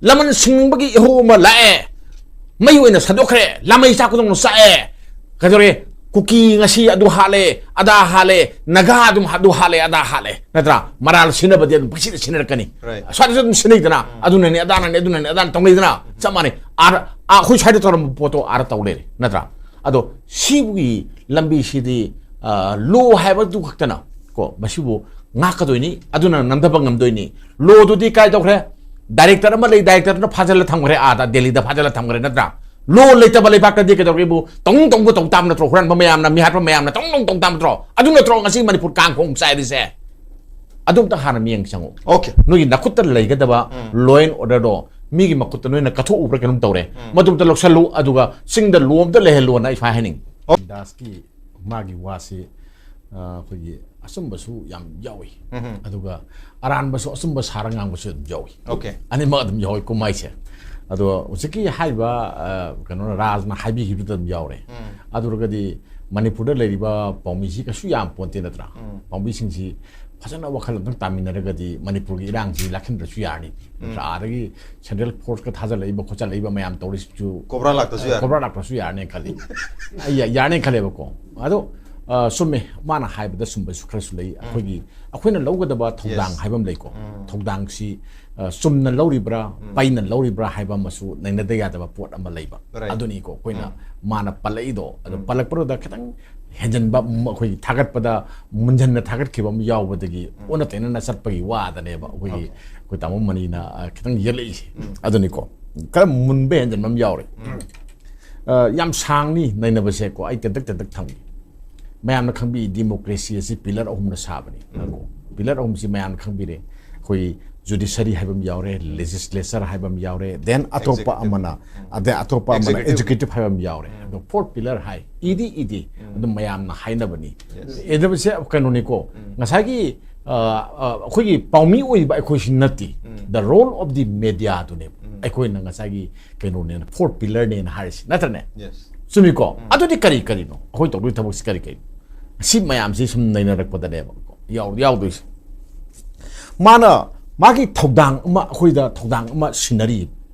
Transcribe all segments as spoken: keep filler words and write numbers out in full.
ꯂꯃꯟ ꯁꯤꯡꯕꯒꯤ ꯏꯍꯧ ꯑꯃ ꯂꯥꯛꯑꯦ꯫ ꯃꯩ ꯑꯣꯏꯅ ꯁꯟꯗꯣꯛꯈ꯭ꯔꯦ꯫ ꯂꯥꯃꯩ ꯆꯥꯛ ꯈꯨꯗꯣꯡꯅ ꯆꯥꯛꯑꯦ꯫ ꯀꯩꯗꯧꯔꯦ? ꯀꯨꯀꯤ ꯉꯁꯤ ꯑꯗꯨ ꯍꯥꯠꯂꯦ, ꯑꯗꯥ ꯍꯥꯠꯂꯦ, ꯅꯥꯒꯥ ꯑꯗꯨꯝ ꯑꯗꯨ ꯍꯥꯠꯂꯦ, ꯑꯗꯥ ꯍꯥꯠꯂꯦ, ꯅꯠꯇ꯭ꯔꯥ? ꯃꯔꯥꯜ ꯁꯤꯟꯅꯕꯗꯤ ꯑꯗꯨꯝ ꯄꯪꯁꯤꯟꯅ ꯁꯤꯟꯅꯔꯛꯀꯅꯤ꯫ Right. ꯁ꯭ꯋꯥꯏꯗꯁꯨ ꯑꯗꯨꯝ ꯁꯤꯟꯅꯩꯗꯅ, ꯑꯗꯨꯅꯅꯦ, ꯑꯗꯥꯅꯅꯦ, ꯑꯗꯨꯅꯅꯦ, ꯑꯗꯥꯅ ꯇꯧꯅꯩꯗꯅ, ꯆꯞ ꯃꯥꯟꯅꯩ꯫ ꯑꯥꯗ, ꯑꯥ, ꯑꯩꯈꯣꯏ ꯁ꯭ꯋꯥꯏꯗ ꯇꯧꯔꯝꯕ ꯄꯣꯠꯇꯣ ꯑꯥꯗ ꯇꯧ ꯂꯩꯔꯦ, ꯅꯠꯇ꯭ꯔꯥ? ꯑꯗꯣ ꯁꯤꯕꯨꯒꯤ ꯂꯝꯕꯤꯁꯤꯗꯤ, ꯑ, ꯂꯣ ꯍꯥꯏꯕꯗꯨ ꯈꯛꯇꯅ ꯀꯣ, ꯃꯁꯤꯕꯨ ꯉꯥꯛꯀꯗꯣꯏꯅꯤ, ꯑꯗꯨꯅ ꯅꯝꯊꯕ ꯉꯝꯗꯣꯏꯅꯤ꯫ ꯂꯣꯗꯨꯗꯤ ꯀꯥꯏ ꯇꯧꯈ꯭ꯔꯦ? ꯗꯥꯏꯔꯦꯛꯇꯔ ꯑꯃ ꯂꯩ, ꯗꯥꯏꯔꯦꯛꯇꯔꯗꯨꯅ ꯐꯥꯖꯤꯜꯂ ꯊꯝꯈ꯭ꯔꯦ, ꯑꯥꯗ ꯗꯦꯜꯂꯤꯗ ꯐꯥꯖꯤꯜꯂ ꯊꯝꯈ꯭ꯔꯦ, ꯅꯠꯇ꯭ꯔꯥ? ꯂꯣ ꯂꯩꯇꯕ ꯂꯩꯕꯥꯛꯇꯗꯤ ꯀꯩꯗꯧꯔꯒꯦꯕꯨ? ꯇꯧꯅꯨꯡ ꯇꯧꯕ ꯇꯧ ꯇꯥꯕ ꯅꯠꯇ꯭ꯔꯣ? ꯍꯨꯔꯥꯟꯕ ꯃꯌꯥꯝꯅ, ꯃꯤꯍꯥꯠꯄ ꯃꯌꯥꯝꯅ ꯇꯧꯅꯨꯡ ꯇꯧ ꯇꯥꯕ ꯅꯠꯇ꯭ꯔꯣ? ꯑꯗꯨ ꯅꯠꯇ꯭ꯔꯣ ꯉꯁꯤ ꯃꯅꯤꯄꯨꯔ ꯀꯥꯡ ꯈꯣꯡ ꯆꯥꯏꯔꯤꯁꯦ? ꯑꯗꯨꯝꯇ ꯍꯥꯟꯅ ꯃꯤꯠꯌꯦꯡ ꯆꯪꯉꯨ꯫ Okay. ꯅꯣꯏꯒꯤ ꯅꯈꯨꯠꯇ ꯂꯩꯒꯗꯕ law and order ꯗꯣ ꯃꯤꯒꯤ ꯃꯈꯨꯠꯇ ꯅꯣꯏꯅ ꯀꯠꯊꯣꯛꯎꯕ꯭ꯔꯥ ꯀꯩꯅꯣꯝ ꯇꯧꯔꯦ꯫ ꯃꯗꯨꯝꯇ ꯂꯧꯁꯜꯂꯨ, ꯑꯗꯨꯒ ꯆꯤꯡꯗ ꯂꯣ ꯑꯝꯇ ꯂꯩꯍꯜꯂꯣꯅ ꯑꯩ ꯁꯨꯃꯥꯏꯅ ꯍꯥꯏꯅꯤꯡꯉꯤ꯫ ꯗꯥꯁꯀꯤ ꯃꯥꯒꯤ ꯋꯥꯁꯤ, ꯑ, ꯑꯩꯈꯣꯏꯒꯤ ꯑꯆꯨꯝꯕꯁꯨ ꯌꯥꯝ ꯌꯥꯎꯏ, ꯑꯗꯨꯒ ꯑꯔꯥꯟꯕꯁꯨ, ꯑꯆꯨꯝꯕ ꯁꯥꯔ ꯉꯥꯡꯕꯁꯨ ꯑꯗꯨꯝ ꯌꯥꯎꯏ꯫ Okay. ꯑꯅꯤꯃꯛ ꯑꯗꯨꯝ ꯌꯥꯎꯏ ꯀꯨꯝꯍꯩꯁꯦ꯫ ꯑꯗꯣ ꯍꯧꯖꯤꯛꯀꯤ ꯍꯥꯏꯔꯤꯕ, ꯑ, ꯀꯩꯅꯣꯅ, ꯔꯥꯖꯅ ꯍꯥꯏꯕꯤꯈꯤꯕꯗꯨꯗ ꯑꯗꯨꯝ ꯌꯥꯎꯔꯦ꯫ ꯑꯗꯨ ꯑꯣꯏꯔꯒꯗꯤ ꯃꯅꯤꯄꯨꯔꯗ ꯂꯩꯔꯤꯕ ꯄꯥꯎꯃꯤꯁꯤ ꯀꯩꯁꯨ ꯌꯥꯝ ꯄꯣꯟꯇꯦ, ꯅꯠꯇ꯭ꯔꯥ? ꯄꯥꯎꯃꯤꯁꯤꯡꯁꯤ ꯐꯖꯅ ꯋꯥꯈꯜ ꯑꯝꯇꯪ ꯇꯥꯃꯤꯟꯅꯔꯒꯗꯤ ꯃꯅꯤꯄꯨꯔꯒꯤ ꯏꯔꯥꯡꯁꯤ ꯂꯥꯛꯍꯟꯗ꯭ꯔꯁꯨ ꯌꯥꯔꯅꯤ, ꯅꯠꯇ꯭ꯔꯥ? ꯑꯥꯗꯒꯤ central force ꯀ ꯊꯥꯖꯜꯂꯛꯏꯕ ꯈꯣꯠꯆꯜꯂꯛꯏꯕ ꯃꯌꯥꯝ ꯇꯧꯔꯤꯁꯤꯁꯨ ꯀꯣꯕ꯭ꯔꯥ ꯂꯥꯛꯇ꯭ꯔꯁꯨ ꯌꯥꯔꯦ꯫ ꯀꯣꯕ꯭ꯔꯥ ꯂꯥꯛꯇ꯭ꯔꯁꯨ ꯌꯥꯔꯅꯤ ꯈꯜꯂꯤ꯫ ꯑꯩ ꯌꯥ-, ꯌꯥꯔꯅꯤ ꯈꯜꯂꯦꯕꯀꯣ꯫ ꯑꯗꯣ, ꯑ, ꯆꯨꯝꯃꯦ, ꯃꯥꯅ ꯍꯥꯏꯕꯗ ꯆꯨꯝꯕꯁꯨ ꯈꯔꯁꯨ ꯂꯩ꯫ ꯑꯩꯈꯣꯏꯒꯤ, ꯑꯩꯈꯣꯏꯅ ꯂꯧꯒꯗꯕ ꯊꯧꯗꯥꯡ Yes. ꯍꯥꯏꯕ ꯑꯃ ꯂꯩꯀꯣ꯫ ꯊꯧꯗꯥꯡꯁꯤ, ꯑ, ꯆꯨꯝꯅ ꯂꯧꯔꯤꯕ꯭ꯔꯥ, ꯄꯩꯅ ꯂꯧꯔꯤꯕ꯭ꯔꯥ ꯍꯥꯏꯕ ꯑꯃꯁꯨ ꯅꯩꯅꯗ ꯌꯥꯗꯕ ꯄꯣꯠ ꯑꯃ ꯂꯩꯕ꯫ Right. ꯑꯗꯨꯅꯤꯀꯣ ꯑꯩꯈꯣꯏꯅ ꯃꯥꯅ ꯄꯜꯂꯛꯏꯗꯣ꯫ ꯑꯗꯣ ꯄꯜꯂꯛꯄꯗꯨꯗ ꯈꯤꯇꯪ ꯍꯦꯟꯖꯟꯕ, ꯃ-, ꯑꯩꯈꯣꯏꯒꯤ ꯊꯥꯒꯠꯄꯗ ꯃꯨꯟꯖꯟꯅ ꯊꯥꯒꯠꯈꯤꯕ ꯑꯃ ꯌꯥꯎꯕꯗꯒꯤ ꯑꯣꯟꯅ ꯇꯩꯅꯅ ꯆꯠꯄꯒꯤ ꯋꯥꯗꯅꯦꯕ ꯑꯩꯈꯣꯏꯒꯤ, ꯑꯩꯈꯣꯏ ꯇꯥꯃꯣ ꯃꯅꯤꯅ, ꯑ, ꯈꯤꯇꯪ ꯌꯦꯠꯂꯛꯏꯁꯦ꯫ ꯑꯗꯨꯅꯤꯀꯣ, ꯈꯔ ꯃꯨꯟꯕ ꯍꯦꯟꯖꯟꯕ ꯑꯃ ꯌꯥꯎꯔꯦ꯫ ꯑ, ꯌꯥꯝ ꯁꯥꯡꯅꯤ ꯅꯩꯅꯕꯁꯦꯀꯣ, ꯑꯩ ꯇꯦꯟꯇꯛ ꯇꯦꯟꯇꯛ ꯊꯝꯒꯦ꯫ ꯃꯌꯥꯝꯅ ꯈꯪꯕꯤ democracy ꯑꯁꯤ pillar ꯑꯍꯨꯝꯅ ꯁꯥꯕꯅꯤ꯫ Pillar ꯑꯍꯨꯝꯁꯤ ꯃꯌꯥꯝꯅ ꯈꯪꯕꯤꯔꯦ꯫ ꯑꯩꯈꯣꯏ judiciary ꯍꯥꯏꯕ ꯑꯃ ꯌꯥꯎꯔꯦ, legislature ꯍꯥꯏꯕ ꯑꯃ ꯌꯥꯎꯔꯦ, then ꯑꯇꯣꯞꯄ Executive. ꯑꯃꯅ, ꯑꯗꯩ ꯑꯇꯣꯞꯄ ꯑꯃꯅ Executive. Executive ꯍꯥꯏꯕ ꯑꯃ ꯌꯥꯎꯔꯦ꯫ ꯑꯗꯣ fourth pillar ꯍꯥꯏ, ꯏꯗꯤ ꯏꯗꯤ ꯑꯗꯨꯝ ꯃꯌꯥꯝꯅ ꯍꯥꯏꯅꯕꯅꯤ꯫ Yes. ꯏꯗꯕꯁꯦ ꯀꯩꯅꯣꯅꯤꯀꯣ, ꯉꯁꯥꯏꯒꯤ, ꯑ, ꯑ, ꯑꯩꯈꯣꯏꯒꯤ ꯄꯥꯎꯃꯤ ꯑꯣꯏꯔꯤꯕ ꯑꯩꯈꯣꯏꯁꯤ ꯅꯠꯇꯦ, the role of the media ꯗꯨꯅꯦꯕ꯫ ꯑꯩꯈꯣꯏꯅ ꯉꯁꯥꯏꯒꯤ ꯀꯩꯅꯣꯅꯦꯅ, fourth pillar ꯅꯦꯅ ꯍꯥꯏꯔꯤꯁꯤ, ꯅꯠꯇ꯭ꯔꯅꯦ? Yes. ꯆꯨꯝꯃꯤꯀꯣ? ꯑꯗꯨꯗꯤ ꯀꯔꯤ ꯀꯔꯤꯅꯣ? ꯑꯩꯈꯣꯏ ꯇꯧꯗꯣꯏ ꯊꯕꯛꯁꯤ ꯀꯔꯤ ꯀꯔꯤꯅꯣ? ꯁꯤ ꯃꯌꯥꯝꯁꯤ ꯁꯨꯝ ꯅꯩꯅꯔꯛꯄꯗꯅꯦꯕ ꯌꯥꯎ-, ꯌꯥꯎꯗꯣꯏꯁꯦ꯫ ꯃꯥꯅ ꯃꯥꯒꯤ ꯊꯧꯗꯥꯡ ꯑꯃ, ꯑꯩꯈꯣꯏꯗ ꯊꯧꯗꯥꯡ ꯑꯃ ꯁꯤꯟꯅꯔꯤ,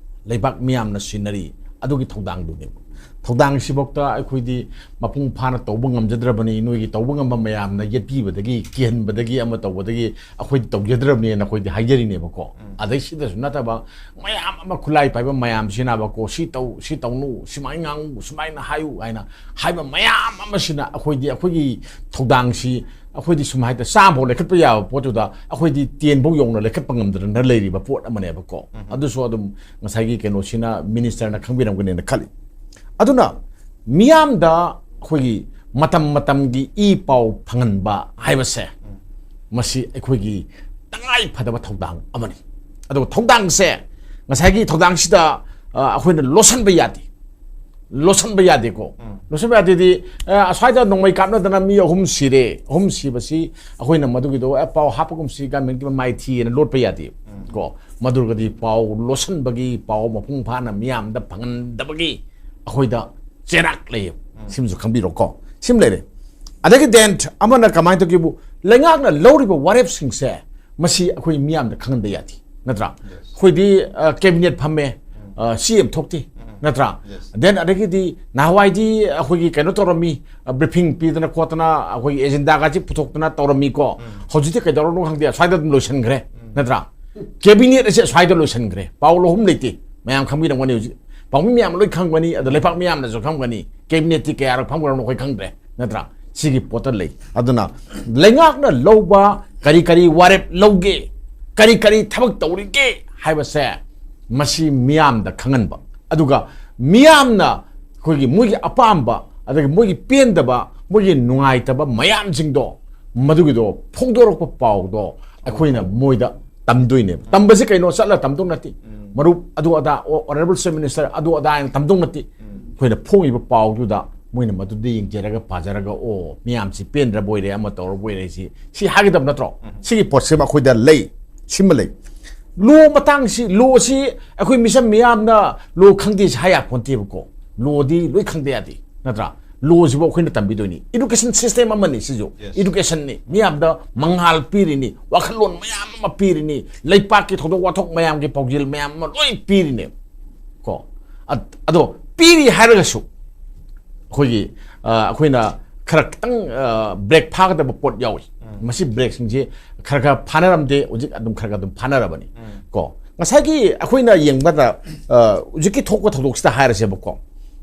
ꯂꯩꯕꯥꯛ ꯃꯤꯌꯥꯝꯅ ꯁꯤꯟꯅꯔꯤ, ꯑꯗꯨꯒꯤ ꯊꯧꯗꯥꯡꯗꯨꯅꯦꯕ꯫ ꯊꯧꯗꯥꯡꯁꯤꯐꯥꯎꯗ ꯑꯩꯈꯣꯏꯗꯤ ꯃꯄꯨꯡ ꯐꯥꯅ ꯇꯧꯕ ꯉꯝꯖꯗ꯭ꯔꯕꯅꯤ, ꯅꯣꯏꯒꯤ ꯇꯧꯕ ꯉꯝꯕ ꯃꯌꯥꯝꯅ ꯌꯦꯠꯄꯤꯕꯗꯒꯤ, ꯀꯤꯍꯟꯕꯗꯒꯤ, ꯑꯃ ꯇꯧꯕꯗꯒꯤ ꯑꯩꯈꯣꯏꯗꯤ ꯇꯧꯖꯗ꯭ꯔꯕꯅꯦꯅ ꯑꯩꯈꯣꯏꯗꯤ ꯍꯥꯏꯖꯔꯤꯅꯦꯕꯀꯣ꯫ ꯑꯗꯩ ꯁꯤꯗꯁꯨ ꯅꯠꯇꯕ ꯃꯌꯥꯝ ꯑꯃ, ꯈꯨꯠꯂꯥꯏ ꯄꯥꯏꯕ ꯃꯌꯥꯝꯁꯤꯅꯕꯀꯣ, ꯁꯤ ꯇꯧ, ꯁꯤ ꯇꯧꯅꯨ, ꯁꯨꯃꯥꯏꯅ ꯉꯥꯡꯉꯨ, ꯁꯨꯃꯥꯏꯅ ꯍꯥꯏꯌꯨ ꯍꯥꯏꯅ ꯍꯥꯏꯕ ꯃꯌꯥꯝ ꯑꯃꯁꯤꯅ ꯑꯩꯈꯣꯏꯗꯤ, ꯑꯩꯈꯣꯏꯒꯤ ꯊꯧꯗꯥꯡꯁꯤ ꯑꯩꯈꯣꯏꯗꯤ ꯁꯨꯝ ꯍꯥꯏꯇꯥꯔꯦ, ꯆꯥꯝꯐꯥꯎ ꯂꯩꯈꯠꯄ ꯌꯥꯕ ꯄꯣꯠꯇꯨꯗ ꯑꯩꯈꯣꯏꯗꯤ ꯇꯦꯟꯐꯥꯎ ꯌꯧꯅ ꯂꯩꯈꯠꯄ ꯉꯝꯗꯅ ꯂꯩꯔꯤꯕ ꯄꯣꯠ ꯑꯃꯅꯦꯕꯀꯣ꯫ ꯑꯗꯨꯁꯨ ꯑꯗꯨꯝ ꯉꯁꯥꯏꯒꯤ ꯀꯩꯅꯣꯁꯤꯅ, ꯃꯤꯅꯤꯁꯇꯔꯅ ꯈꯪꯕꯤꯔꯝꯒꯅꯦꯅ ꯈꯜꯂꯤ꯫ ꯑꯗꯨꯅ ꯃꯤꯌꯥꯝꯗ ꯑꯩꯈꯣꯏꯒꯤ ꯃꯇꯝ ꯃꯇꯝꯒꯤ ꯏ ꯄꯥꯎ ꯐꯪꯍꯟꯕ ꯍꯥꯏꯕꯁꯦ, ꯃꯁꯤ ꯑꯩꯈꯣꯏꯒꯤ ꯇꯉꯥꯏ ꯐꯗꯕ ꯊꯧꯗꯥꯡ ꯑꯃꯅꯤ꯫ ꯑꯗꯨꯒ ꯊꯧꯗꯥꯡꯁꯦ, ꯉꯁꯥꯏꯒꯤ ꯊꯧꯗꯥꯡꯁꯤꯗ, ꯑ, ꯑꯩꯈꯣꯏꯅ ꯂꯣꯠꯁꯤꯟꯕ ꯌꯥꯗꯦ꯫ ꯂꯣꯠꯁꯤꯟꯕ ꯌꯥꯗꯦꯀꯣ꯫ ꯂꯣꯠꯁꯤꯟꯕ ꯌꯥꯗꯦꯗꯤ, ꯑ, ꯑꯁ꯭ꯋꯥꯏꯗ ꯅꯣꯡꯃꯩ ꯀꯥꯞꯅꯗꯅ ꯃꯤ ꯑꯍꯨꯝ ꯁꯤꯔꯦ, ꯑꯍꯨꯝ ꯁꯤꯕꯁꯤ ꯑꯩꯈꯣꯏꯅ ꯃꯗꯨꯒꯤꯗꯣ, "ꯑꯦ, ꯄꯥꯎ ꯍꯥꯞꯄꯒꯨꯝꯁꯤ, ꯒꯃꯦꯟꯒꯤ ꯃꯥꯏꯊꯤꯑꯅ" ꯂꯣꯠꯄ ꯌꯥꯗꯦ꯫ ꯀꯣ, ꯃꯗꯨꯒꯗꯤ ꯄꯥꯎ ꯂꯣꯠꯁꯤꯟꯕꯒꯤ, ꯄꯥꯎ ꯃꯄꯨꯡ ꯐꯥꯅ ꯃꯤꯌꯥꯝꯗ ꯐꯪꯍꯟꯗꯕꯒꯤ ꯑꯩꯈꯣꯏꯗ ꯆꯩꯔꯥꯛ ꯂꯩꯌꯦꯕ꯫ ꯁꯤꯃꯁꯨ ꯈꯪꯕꯤꯔꯣꯀꯣ꯫ ꯁꯤꯃ ꯂꯩꯔꯦ꯫ ꯑꯗꯒꯤ then ꯑꯃꯅ ꯀꯃꯥꯏꯅ ꯇꯧꯒꯦꯕꯨ, ꯂꯩꯉꯥꯛꯅ ꯂꯧꯔꯤꯕ ꯋꯥꯔꯦꯞꯁꯤꯡꯁꯦ, ꯃꯁꯤ ꯑꯩꯈꯣꯏ ꯃꯤꯌꯥꯝꯗ ꯈꯪꯍꯟꯕ ꯌꯥꯗꯦ, ꯅꯠꯇ꯭ꯔꯥ? ꯑꯩꯈꯣꯏꯗꯤ, ꯑ, ꯀꯦꯕꯤꯅꯦꯠ ꯐꯝꯃꯦ, ꯑ, ꯁꯤ ꯑꯦꯝ ꯊꯣꯛꯇꯦ, ꯅꯠꯇ꯭ꯔꯥ? Then ꯑꯗꯒꯤꯗꯤ ꯅꯍꯥꯟꯋꯥꯏꯗꯤ ꯑꯩꯈꯣꯏꯒꯤ ꯀꯩꯅꯣ ꯇꯧꯔꯝꯃꯤ, ꯑ, ꯕ꯭ꯔꯤꯐꯤꯡ ꯄꯤꯗꯅ ꯈꯣꯠꯇꯅ, ꯑꯩꯈꯣꯏꯒꯤ ꯑꯦꯖꯦꯟꯗꯥꯒꯁꯤ ꯄꯨꯊꯣꯛꯇꯅ ꯇꯧꯔꯝꯃꯤꯀꯣ꯫ ꯍꯧꯖꯤꯛꯇꯤ ꯀꯩꯗꯧꯔꯕꯅꯣ ꯈꯪꯗꯦ, ꯁ꯭ꯋꯥꯏꯗ ꯑꯗꯨꯝ ꯂꯣꯏꯁꯤꯟꯈ꯭ꯔꯦ, ꯅꯠꯇ꯭ꯔꯥ? ꯀꯦꯕꯤꯅꯦꯠ ꯑꯁꯦ ꯁ꯭ꯋꯥꯏꯗ ꯂꯣꯏꯁꯤꯟꯈ꯭ꯔꯦ꯫ ꯄꯥꯎ ꯂꯧꯐꯝ ꯂꯩꯇꯦ꯫ ꯃꯌꯥꯝ ꯈꯪꯕꯤꯔꯝꯒꯅꯤ ꯍꯧꯖꯤꯛ꯫ ꯄꯥꯎꯃꯤ ꯃꯌꯥꯝ ꯂꯣꯏ ꯈꯪꯒꯅꯤ, ꯑꯗ ꯂꯩꯄꯥꯛ ꯃꯤꯌꯥꯝꯅꯁꯨ ꯈꯪꯒꯅꯤ꯫ ꯀꯦꯕꯤꯅꯦꯠꯇꯤ ꯀꯌꯥꯔꯛ ꯐꯝꯈ꯭ꯔꯕꯅꯣ ꯑꯩꯈꯣꯏ ꯈꯪꯗ꯭ꯔꯦ, ꯅꯠꯇ꯭ꯔꯥ? ꯁꯤꯒꯤ ꯄꯣꯠꯇ ꯂꯩ꯫ ꯑꯗꯨꯅ ꯂꯩꯉꯥꯛꯅ ꯂꯧꯕ ꯀꯔꯤ ꯀꯔꯤ ꯋꯥꯔꯦꯞ ꯂꯧꯒꯦ, ꯀꯔꯤ ꯀꯔꯤ ꯊꯕꯛ ꯇꯧꯔꯤꯒꯦ ꯍꯥꯏꯕꯁꯦ, ꯃꯁꯤ ꯃꯤꯌꯥꯝꯗ ꯈꯪꯍꯟꯕ꯫ ꯑꯗꯨꯒ ꯃꯤꯌꯥꯝꯅ ꯑꯩꯈꯣꯏꯒꯤ ꯃꯣꯏꯒꯤ ꯑꯄꯥꯝꯕ, ꯑꯗꯒꯤ ꯃꯣꯏꯒꯤ ꯄꯦꯟꯗꯕ, ꯃꯣꯏꯒꯤ ꯅꯨꯡꯉꯥꯏꯇꯕ ꯃꯌꯥꯝꯁꯤꯡꯗꯣ, ꯃꯗꯨꯒꯤꯗꯣ ꯐꯣꯡꯗꯣꯔꯛꯄ ꯄꯥꯎꯗꯣ ꯑꯩꯈꯣꯏꯅ ꯃꯣꯏꯗ ꯇꯝꯗꯣꯏꯅꯦꯕ꯫ ꯇꯝꯕꯁꯤ ꯀꯩꯅꯣ? ꯆꯠꯂ ꯇꯝꯗꯧ ꯅꯠꯇꯦ꯫ ꯃꯔꯨꯞ ꯑꯗꯨ ꯑꯗꯥ, ꯑꯣ, honourable Chief Minister ꯑꯗꯨ ꯑꯗꯥ ꯍꯥꯏꯅ ꯇꯝꯗꯧ ꯅꯠꯇꯦ꯫ ꯑꯩꯈꯣꯏꯅ ꯐꯣꯡꯉꯤꯕ ꯄꯥꯎꯗꯨꯗ ꯃꯣꯏꯅ ꯃꯗꯨꯗ ꯌꯦꯡꯖꯔꯒ ꯄꯥꯖꯔꯒ, "ꯑꯣ, ꯃꯤꯌꯥꯝꯁꯤ ꯄꯦꯟꯗ꯭ꯔꯕ ꯑꯣꯏꯔꯦ, ꯑꯃ ꯇꯧꯔꯕ ꯑꯣꯏꯔꯦ", ꯁꯤ, ꯁꯤ ꯍꯥꯏꯒꯗꯕ ꯅꯠꯇ꯭ꯔꯣ? ꯁꯤꯒꯤ ꯄꯣꯠꯁꯤꯃ ꯑꯩꯈꯣꯏꯗ ꯂꯩ꯫ ꯁꯤꯃ ꯂꯩ꯫ ꯂꯣ ꯃꯇꯥꯡꯁꯤ, ꯂꯣꯁꯤ ꯑꯩꯈꯣꯏ ꯃꯤꯆꯝ ꯃꯤꯌꯥꯝꯅ ꯂꯣ ꯈꯪꯗꯦꯁꯤ ꯍꯥꯏ ꯌꯥꯄꯣꯟꯇꯦꯕꯀꯣ꯫ ꯂꯣꯗꯤ ꯂꯣꯏ ꯈꯪꯗ ꯌꯥꯗꯦ, ꯅꯠꯇ꯭ꯔꯥ? ꯂꯣꯁꯤꯕꯨ ꯑꯩꯈꯣꯏꯅ ꯇꯝꯕꯤꯗꯣꯏꯅꯤ꯫ ꯏꯗꯨꯀꯦꯁꯟ ꯁꯤꯁꯇꯦꯝ ꯑꯃꯅꯤ ꯁꯤꯁꯨ꯫ ꯏꯗꯨꯀꯦꯁꯟꯅꯤ, ꯃꯤꯌꯥꯝꯗ ꯃꯉꯥꯜ ꯄꯤꯔꯤꯅꯤ, ꯋꯥꯈꯜꯂꯣꯟ ꯃꯌꯥꯝ ꯑꯃ ꯄꯤꯔꯤꯅꯤ, ꯂꯩꯄꯥꯛꯀꯤ ꯊꯧꯗꯣꯛ ꯋꯥꯊꯣꯛ ꯃꯌꯥꯝꯒꯤ ꯄꯥꯎꯖꯦꯜ ꯃꯌꯥꯝ ꯑꯃ ꯂꯣꯏ ꯄꯤꯔꯤꯅꯦ꯫ ꯀꯣ ꯑꯗꯣ ꯄꯤꯔꯤ ꯍꯥꯏꯔꯒꯁꯨ ꯑꯩꯈꯣꯏꯒꯤ ꯑꯩꯈꯣꯏꯅ ꯈꯔ ꯈꯤꯇꯪ ꯕ꯭ꯔꯦꯛ ꯐꯥꯒꯗꯕ ꯄꯣꯠ ꯌꯥꯎꯏ꯫ ꯃꯁꯤ ꯕ꯭ꯔꯦꯛꯁꯤꯡꯁꯤ ꯈꯔ ꯈꯔ ꯐꯥꯅꯔꯝꯗꯦ, ꯍꯧꯖꯤꯛ ꯑꯗꯨꯝ ꯈꯔ ꯈꯔ ꯑꯗꯨꯝ ꯐꯥꯅꯔꯕꯅꯤ꯫ ꯀꯣ ꯉꯁꯥꯏꯒꯤ ꯑꯩꯈꯣꯏꯅ ꯌꯦꯡꯕꯗ ꯍꯧꯖꯤꯛꯀꯤ ꯊꯣꯛꯄ ꯊꯧꯗꯣꯛꯁꯤꯗ ꯍꯥꯏꯔꯁꯦꯕꯀꯣ,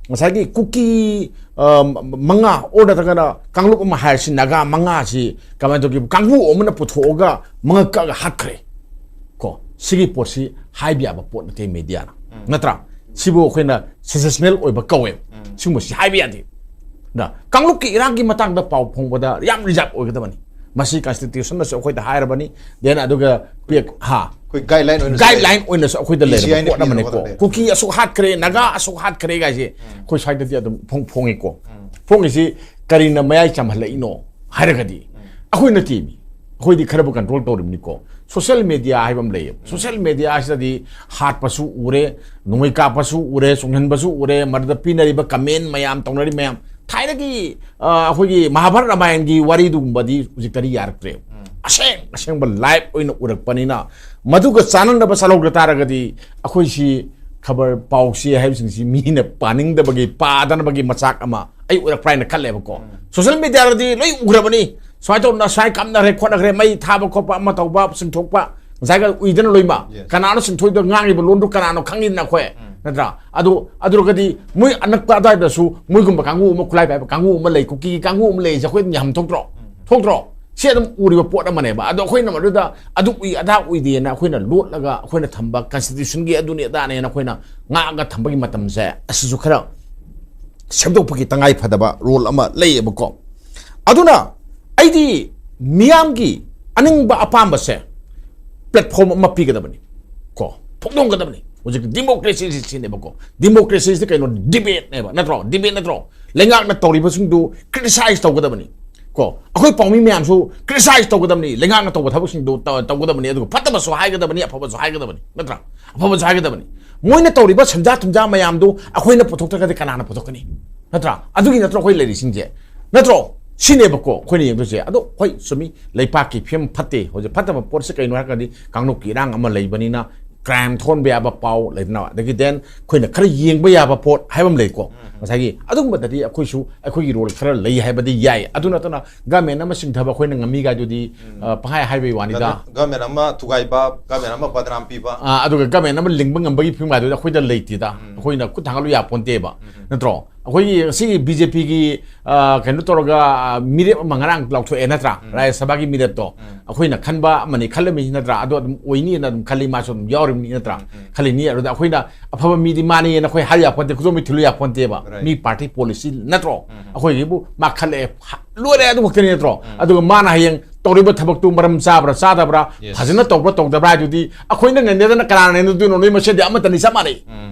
ꯉꯁꯥꯏꯒꯤ ꯀꯨꯀꯤ ꯃꯉꯥ ꯑꯣꯔ ꯅꯠꯇ꯭ꯔꯒꯅ ꯀꯥꯡꯂꯨꯞ ꯑꯃ ꯍꯥꯏꯔꯁꯤ, ꯅꯥꯒꯥ ꯃꯉꯥꯁꯤ ꯀꯃꯥꯏꯅ ꯇꯧꯒꯦ, ꯀꯥꯡꯕꯨ ꯑꯃꯅ ꯄꯨꯊꯣꯛꯑꯒ ꯃꯉꯛ ꯀꯛꯑꯒ ꯍꯥꯠꯈ꯭ꯔꯦ꯫ ꯀꯣ ꯁꯤꯒꯤ ꯄꯣꯠꯁꯤ ꯍꯥꯏꯕ ꯌꯥꯕ ꯄꯣꯠ ꯅꯠꯇꯦ ꯃꯦꯗꯤꯌꯥꯅ, ꯅꯠꯇ꯭ꯔꯥ? ꯁꯤꯕꯨ ꯑꯩꯈꯣꯏꯅ ꯁꯦꯟꯁꯦꯁꯅꯦꯜ ꯑꯣꯏꯕ ꯀꯧꯋꯦꯕ꯫ ꯁꯤꯒꯨꯝꯕꯁꯤ ꯍꯥꯏꯕ ꯌꯥꯗꯦ꯫ ꯀꯥꯡꯂꯨꯞꯀꯤ ꯏꯔꯥꯡꯒꯤ ꯃꯇꯥꯡꯗ ꯄꯥꯎ ꯐꯣꯡꯕꯗ ꯌꯥꯝ ꯔꯤꯖꯥꯔꯕ ꯑꯣꯏꯒꯗꯕꯅꯤ꯫ ꯃꯁꯤ ꯀꯟꯁꯇꯤꯇ꯭ꯌꯨꯁꯟꯅꯁꯨ ꯑꯩꯈꯣꯏꯗ ꯍꯥꯏꯔꯕꯅꯤ, ꯗꯦꯟ ꯑꯗꯨꯒ ꯄꯦꯛ ꯍꯥ ꯑꯩꯈꯣꯏ ꯒꯥꯏꯗꯂꯥꯏꯟ ꯑꯣꯏꯅ ꯒꯥꯏꯗꯂꯥꯏꯟ ꯑꯣꯏꯅꯁꯨ ꯑꯩꯈꯣꯏꯗ ꯂꯩꯔꯕ ꯄꯣꯠ ꯑꯃꯅꯤꯀꯣ꯫ ꯀꯨꯀꯤ ꯑꯁꯨꯛ ꯍꯥꯠꯈ꯭ꯔꯦ, ꯅꯥꯒꯥ ꯑꯁꯨꯛ ꯍꯥꯠꯈ꯭ꯔꯦ ꯀꯥꯏꯁꯦ ꯑꯩꯈꯣꯏ ꯁ꯭ꯋꯥꯏꯗꯗꯤ ꯑꯗꯨꯝ ꯐꯣꯡ ꯐꯣꯡꯉꯤꯀꯣ꯫ ꯐꯣꯡꯉꯤꯁꯤ ꯀꯔꯤꯅ ꯃꯌꯥꯏ ꯆꯝꯍꯜꯂꯛꯏꯅꯣ ꯍꯥꯏꯔꯒꯗꯤ ꯑꯩꯈꯣꯏ ꯅꯠꯇꯦꯃꯤ꯫ ꯑꯩꯈꯣꯏꯗꯤ ꯈꯔꯕꯨ ꯀꯟꯇ꯭ꯔꯣꯜ ꯇꯧꯔꯤꯕꯅꯤꯀꯣ꯫ ꯁꯣꯁꯦꯜ ꯃꯦꯗꯤꯌꯥ ꯍꯥꯏꯕ ꯑꯃ ꯂꯩꯌꯦꯕ꯫ ꯁꯣꯁꯦꯜ ꯃꯦꯗꯤꯌꯥꯁꯤꯗꯗꯤ ꯍꯥꯠꯄꯁꯨ ꯎꯔꯦ, ꯅꯣꯡꯃꯩ ꯀꯥꯞꯄꯁꯨ ꯎꯔꯦ, ꯆꯣꯡꯍꯟꯕꯁꯨ ꯎꯔꯦ, ꯃꯗꯨꯗ ꯄꯤꯅꯔꯤꯕ ꯀꯃꯦꯟ ꯃꯌꯥꯝ, ꯇꯧꯅꯔꯤ ꯃꯌꯥꯝ꯫ ꯊꯥꯏꯅꯒꯤ ꯑꯩꯈꯣꯏꯒꯤ ꯃꯍꯥꯚꯥꯔꯠ ꯔꯥꯃꯥꯌꯟꯒꯤ ꯋꯥꯔꯤꯗꯨꯒꯨꯝꯕꯗꯤ ꯍꯧꯖꯤꯛꯇꯗꯤ ꯌꯥꯔꯛꯇ꯭ꯔꯦ꯫ ꯑꯁꯦꯡ ꯑꯁꯦꯡꯕ ꯂꯥꯏꯚ ꯑꯣꯏꯅ ꯎꯔꯛꯄꯅꯤꯅ ꯃꯗꯨꯒ ꯆꯥꯟꯅꯅꯕ ꯆꯠꯍꯧꯗ ꯇꯥꯔꯒꯗꯤ ꯑꯩꯈꯣꯏꯁꯤ ꯈꯕꯔ ꯄꯥꯎꯁꯤ ꯍꯥꯏꯕꯁꯤꯡꯁꯤ ꯃꯤꯅ ꯄꯥꯅꯤꯡꯗꯕꯒꯤ, ꯄꯥꯗꯅꯕꯒꯤ ꯃꯆꯥꯛ ꯑꯃ ꯑꯩ ꯎꯔꯛꯄ꯭ꯔꯥ ꯍꯥꯏꯅ ꯈꯜꯂꯦꯕꯀꯣ꯫ ꯁꯣꯁꯦꯜ ꯃꯦꯗꯤꯌꯥꯗꯗꯤ ꯂꯣꯏ ꯎꯈ꯭ꯔꯕꯅꯤ, ꯁꯨꯃꯥꯏꯅ ꯇꯧꯗꯅ ꯁꯨꯃꯥꯏꯅ ꯀꯥꯞꯅꯈ꯭ꯔꯦ, ꯈꯣꯠꯅꯈ꯭ꯔꯦ, ꯃꯩ ꯊꯥꯕ ꯈꯣꯠꯄ ꯑꯃ ꯇꯧꯕ, ꯆꯤꯡꯊꯣꯛꯄ, ꯉꯁꯥꯏꯒ ꯎꯏꯗꯅ ꯂꯣꯏꯃ꯫ ꯀꯅꯥꯅꯣ ꯆꯤꯡꯊꯣꯛꯏꯗꯣ, ꯉꯥꯡꯉꯤꯕ ꯂꯣꯟꯗꯣ ꯀꯅꯥꯅꯣ ꯈꯪꯉꯤꯗꯅ ꯑꯩꯈꯣꯏ, ꯅꯠꯇ꯭ꯔꯥ? ꯑꯗꯨ ꯑꯗꯨꯔꯒꯗꯤ ꯃꯣꯏ ꯑꯅꯛꯄ ꯑꯗꯨꯋꯥꯏꯗꯁꯨ ꯃꯣꯏꯒꯨꯝꯕ ꯀꯥꯡꯕꯨ ꯑꯃ, ꯈꯨꯠꯂꯥꯏ ꯄꯥꯏꯕ ꯀꯥꯡꯕꯨ ꯑꯃ ꯂꯩ, ꯀꯨꯀꯤꯒꯤ ꯀꯥꯡꯕꯨ ꯑꯃ ꯂꯩꯁꯦ ꯑꯩꯈꯣꯏ ꯑꯗꯨꯝ ꯌꯥꯝ ꯊꯣꯛꯇ꯭ꯔꯣ? ꯊꯣꯛꯇ꯭ꯔꯣ? ꯁꯤ ꯑꯗꯨꯝ ꯎꯔꯤꯕ ꯄꯣꯠ ꯑꯃꯅꯦꯕ꯫ ꯑꯗꯣ ꯑꯩꯈꯣꯏꯅ ꯃꯗꯨꯗ ꯑꯗꯨ ꯎꯏ ꯑꯗꯥ ꯎꯏꯗꯦꯅ ꯑꯩꯈꯣꯏꯅ ꯂꯣꯠꯂꯒ ꯑꯩꯈꯣꯏꯅ ꯊꯝꯕ, ꯀꯟꯁꯇꯤꯇ꯭ꯌꯨꯁꯟꯒꯤ ꯑꯗꯨꯅꯤ ꯑꯗꯥꯅꯦꯅ ꯑꯩꯈꯣꯏꯅ ꯉꯥꯛꯑꯒ ꯊꯝꯕꯒꯤ ꯃꯇꯝꯁꯦ ꯑꯁꯤꯁꯨ ꯈꯔ ꯁꯦꯝꯗꯣꯛꯄꯒꯤ ꯇꯉꯥꯏ ꯐꯗꯕ ꯔꯣꯜ ꯑꯃ ꯂꯩꯌꯦꯕꯀꯣ꯫ ꯑꯗꯨꯅ ꯑꯩꯗꯤ ꯃꯤꯌꯥꯝꯒꯤ ꯑꯅꯤꯡꯕ ꯑꯄꯥꯝꯕꯁꯦ ꯄ꯭ꯂꯦꯠꯐꯣꯝ ꯑꯃ ꯄꯤꯒꯗꯕꯅꯤ ꯀꯣ, ꯐꯣꯡꯗꯣꯛꯀꯗꯕꯅꯤ꯫ ꯍꯧꯖꯤꯛ ꯗꯤꯃꯣꯀ꯭ꯔꯦꯁꯤꯁꯤ ꯁꯤꯅꯦꯕꯀꯣ꯫ ꯗꯤꯃꯣꯀ꯭ꯔꯦꯁꯤꯁꯤ ꯀꯩꯅꯣ? ꯗꯤꯕꯦꯠꯅꯦꯕ, ꯅꯠꯇ꯭ꯔꯣ? ꯗꯤꯕꯦꯠ ꯅꯠꯇ꯭ꯔꯣ? ꯂꯩꯉꯥꯛꯅ ꯇꯧꯔꯤꯕꯁꯤꯡꯗꯨ ꯀ꯭ꯔꯤꯇꯤꯁꯥꯏꯁ ꯇꯧꯒꯗꯕꯅꯤ ꯀꯣ꯫ ꯑꯩꯈꯣꯏ ꯄꯥꯎꯃꯤ ꯃꯌꯥꯝꯁꯨ ꯀ꯭ꯔꯤꯇꯤꯁꯥꯏꯁ ꯇꯧꯒꯗꯕꯅꯤ, ꯂꯩꯉꯥꯛꯅ ꯇꯧꯕ ꯊꯕꯛꯁꯤꯡꯗꯨ ꯇꯧ-, ꯇꯧꯒꯗꯕꯅꯤ, ꯑꯗꯨꯒ ꯐꯠꯇꯕꯁꯨ ꯍꯥꯏꯒꯗꯕꯅꯤ, ꯑꯐꯕꯁꯨ ꯍꯥꯏꯒꯗꯕꯅꯤ, ꯅꯠꯇ꯭ꯔꯥ? ꯑꯐꯕꯁꯨ ꯍꯥꯏꯒꯗꯕꯅꯤ꯫ ꯃꯣꯏꯅ ꯇꯧꯔꯤꯕ ꯁꯦꯟꯖꯥ ꯊꯨꯝꯖꯥ ꯃꯌꯥꯝꯗꯨ ꯑꯩꯈꯣꯏꯅ ꯄꯨꯊꯣꯛꯇ꯭ꯔꯒꯗꯤ ꯀꯅꯥꯅ ꯄꯨꯊꯣꯛꯀꯅꯤ? ꯅꯠꯇ꯭ꯔꯥ? ꯑꯗꯨꯒꯤ ꯅꯠꯇ꯭ꯔꯣ ꯑꯩꯈꯣꯏ ꯂꯩꯔꯤꯁꯤꯡꯁꯦ? ꯅꯠꯇ꯭ꯔꯣ? ꯁꯤꯅꯦꯕꯀꯣ ꯑꯩꯈꯣꯏꯅ ꯌꯦꯡꯗꯣꯏꯁꯦ꯫ ꯑꯗꯣ ꯍꯣꯏ, ꯆꯨꯝꯃꯤ, ꯂꯩꯄꯥꯛꯀꯤ ꯐꯤꯕꯝ ꯐꯠꯇꯦ ꯍꯧꯖꯤꯛ꯫ ꯐꯠꯇꯕ ꯄꯣꯠꯁꯦ ꯀꯩꯅꯣ ꯍꯥꯏꯔꯒꯗꯤ ꯀꯥꯡꯂꯨꯞꯀꯤ ꯏꯔꯥꯡ ꯑꯃ ꯂꯩꯕꯅꯤꯅ, ꯀ꯭ꯔꯥꯏꯝ ꯊꯣꯟꯕ ꯌꯥꯕ ꯄꯥꯎ ꯂꯩꯗꯅ, ꯑꯗꯒꯤ then ꯑꯩꯈꯣꯏꯅ ꯈꯔ ꯌꯦꯡꯕ ꯌꯥꯕ ꯄꯣꯠ ꯍꯥꯏꯕ ꯑꯃ ꯂꯩꯀꯣ꯫ ꯉꯁꯥꯏꯒꯤ ꯑꯗꯨꯒꯨꯝꯕꯗꯗꯤ ꯑꯩꯈꯣꯏꯁꯨ ꯑꯩꯈꯣꯏꯒꯤ ꯔꯣꯜ ꯈꯔ ꯂꯩ ꯍꯥꯏꯕꯗꯤ ꯌꯥꯏ꯫ ꯑꯗꯨ ꯅꯠꯇꯅ ꯒꯃꯦꯟ ꯑꯃ ꯆꯤꯡꯊꯕ ꯑꯩꯈꯣꯏꯅ ꯉꯝꯃꯤ ꯀꯥꯏꯗꯨꯗꯤ, ꯑ, ꯄꯪꯍꯥꯏ ꯍꯥꯏꯕꯒꯤ ꯋꯥꯅꯤꯗ꯫ ꯒꯃꯦꯟ ꯑꯃ ꯊꯨꯒꯥꯏꯕ, ꯒꯃꯦꯟ ꯑꯃ ꯕꯗꯅꯥꯝ ꯄꯤꯕ꯫ ꯑ, ꯑꯗꯨꯒ ꯒꯃꯦꯟ ꯑꯃ ꯂꯤꯡꯕ ꯉꯝꯕꯒꯤ ꯐꯤꯕꯝ ꯀꯥꯏꯗꯨꯗꯤ ꯑꯩꯈꯣꯏꯗ ꯂꯩꯇꯦꯗ꯫ ꯑꯩꯈꯣꯏꯅ ꯈꯨꯠ ꯊꯥꯡꯒꯠꯂꯨ ꯌꯥꯄꯣꯟꯇꯦꯕ꯫ ꯅꯠꯇ꯭ꯔꯣ? ꯑꯩꯈꯣꯏꯒꯤ ꯉꯁꯤꯒꯤ ꯕꯤ ꯖꯦ ꯄꯤꯒꯤ, ꯑ, ꯀꯩꯅꯣ ꯇꯧꯔꯒ, ꯑ, ꯃꯤꯔꯦꯞ ꯑꯃ ꯉꯔꯥꯡ ꯂꯥꯎꯊꯣꯛꯑꯦ ꯅꯠꯇ꯭ꯔꯥ? ꯔꯥꯖ꯭ꯌ ꯁꯚꯥꯒꯤ ꯃꯤꯔꯦꯞꯇꯣ꯫ ꯑꯩꯈꯣꯏꯅ ꯈꯟꯕ ꯑꯃꯅꯤ ꯈꯜꯂꯝꯃꯤ ꯅꯠꯇ꯭ꯔꯥ? ꯑꯗꯣ ꯑꯗꯨꯝ ꯑꯣꯏꯅꯤꯅ ꯑꯗꯨꯝ ꯈꯜꯂꯤ, ꯃꯥꯁꯨ ꯑꯗꯨꯝ ꯌꯥꯎꯔꯤꯕꯅꯤ ꯅꯠꯇ꯭ꯔꯥ? ꯈꯜꯂꯤꯅꯤ꯫ ꯑꯗꯨꯗ ꯑꯩꯈꯣꯏꯅ ꯑꯐꯕ ꯃꯤꯗꯤ ꯃꯥꯅꯦꯅ ꯑꯩꯈꯣꯏ ꯍꯥꯏ ꯌꯥꯄꯣꯟꯇꯦ, ꯈꯨꯗꯣꯝꯕꯤ ꯊꯤꯜꯂꯨ ꯌꯥꯄꯣꯟꯇꯦꯕ꯫ Right. ꯃꯤ ꯄꯥꯔꯇꯤ ꯄꯣꯂꯤꯁꯤ ꯅꯠꯇ꯭ꯔꯣ? ꯑꯩꯈꯣꯏꯒꯤꯕꯨ ꯃꯥ ꯈꯜꯂꯛꯑꯦ, ꯍ-, ꯂꯣꯏꯔꯦ, ꯑꯗꯨ ꯈꯛꯇꯅꯤ ꯅꯠꯇ꯭ꯔꯣ? ꯑꯗꯨꯒ ꯃꯥꯅ ꯍꯌꯦꯡ ꯇꯧꯔꯤꯕ ꯊꯕꯛꯇꯨ ꯃꯔꯝ ꯆꯥꯕ꯭ꯔꯥ ꯆꯥꯗꯕ꯭ꯔꯥ, Yes. ꯐꯖꯅ ꯇꯧꯕ꯭ꯔꯥ ꯇꯧꯗꯕ꯭ꯔꯥ ꯍꯥꯏꯗꯨꯗꯤ ꯑꯩꯈꯣꯏꯅ ꯅꯩꯅꯗꯅ ꯀꯅꯥꯅ ꯅꯩꯅꯗꯣꯏꯅꯣ? ꯅꯣꯏ ꯃꯁꯦꯟꯗꯤ ꯑꯃꯠꯇꯅꯤ, ꯆꯞ ꯃꯥꯟꯅꯩ꯫